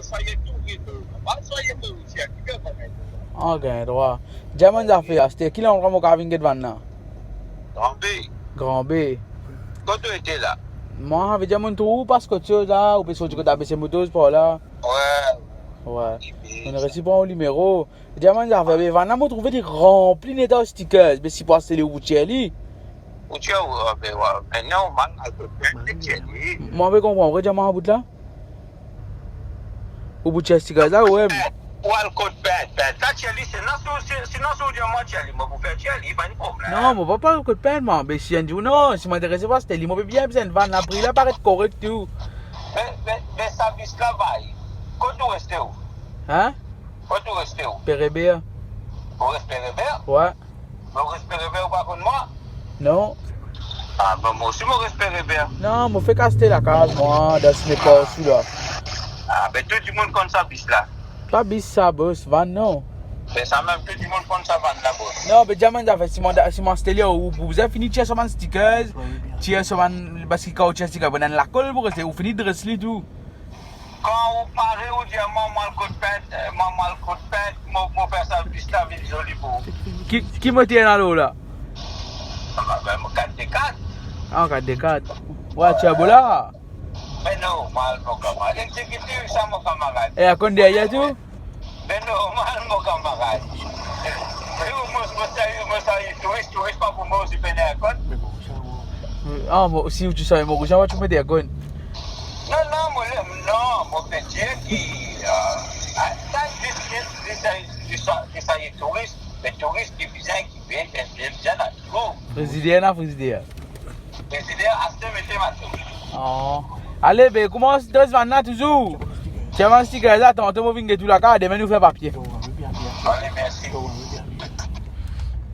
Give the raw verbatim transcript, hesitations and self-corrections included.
Sa ye tou, wi, tou. Pa sa ye tou, si a ki pe konnen. Ah, gagn drwa. Dir mwa enn zafer, aster ki landrwa mo kav vinn get vann la? Gran B. Gran B. Kot ou ete la? Mwa, vedir mo trouv ou pas kot soz la, ou pe sorti kot A B C Motors par la. Wi. Wi. Epi monn resi pran ou nimero. Dir mwa enn zafer, be, vann la mo trouve li ranpli net ar stickers, be si pou aste li ou pou tir li. Ou tir, wi, be, wi. Me non, mwa, al kot Pent, tir li. Mwa, mo pa konpran, ou dir mwa bout la? Ou pou tir stickers la, ou mem? Ou al kot Pent, Pent. Sa tir li, se non, si, si, sinon si ou dir mwa tir li, mo pou fer tir li, pa enn problem. Non, mo pa, pa al kot Pent, mwa. Be si enn zour, non, si mo enterese par aste li, mo pe bien bizin vann la, pri la paret korek tou. Me, me, me sa bis la, bay. Kot ou reste ou? Hein? Kot ou reste ou? Pereber. Ou reste Pereber? Wi. Mo reste Pereber, ou pa konn mwa? Non. Ah, be, mwa osi mo reste Pereber. Non, mo fek aste lakaz mwa, dan sime par sou la. Ah, be, tou dimoun konn sa bis la. Pa bis sa, bos, vann, non. Be, sa mem, tou dimoun konn sa vann la, bos. Non, be, dir mwa enn zafer, si mo, si mo aste li, ou, ou pou bizin fini tir so bann stickers, tir so bann, paski kan ou tir stickers, bann lakol pou reste, ou fini dres li tou. Kan ou pare, ou dir mwa, mo al kot Pent, mo, mo al kot Pent, mo, mo fer sa bis la vinn zoli pou ou. Ki, ki moter ena lor la? Ah, be, mo kat de kat. Ah, kat de kat. Wi, ti abo la. Me normal, mo kamarad. Egzekiti sa, mo kamarad. E akonn deryer tou? Me normal, mo kamarad. E ou, mo, mo sa, mo sa, touris, touris pa pou mwa osi pena akonn. Ah, mo, si ou ti save mo kouzin, ou ti met akonn. Non, non, mo, non, mo pe dir ki, euh, ah, sa, dis, dis, dis, dis, sa, dis, sa, touris, me touris ki bizin, ki pe, pe, pe bizin la, tou. Frizider, na frizider. Frizider, aste, mete mato. Oh. Ale, be, koumans dres vann la touzour. Ti avann stickers la, tanto mo vinn get ou lakaz, demin nou fer papie. Ale, mersi.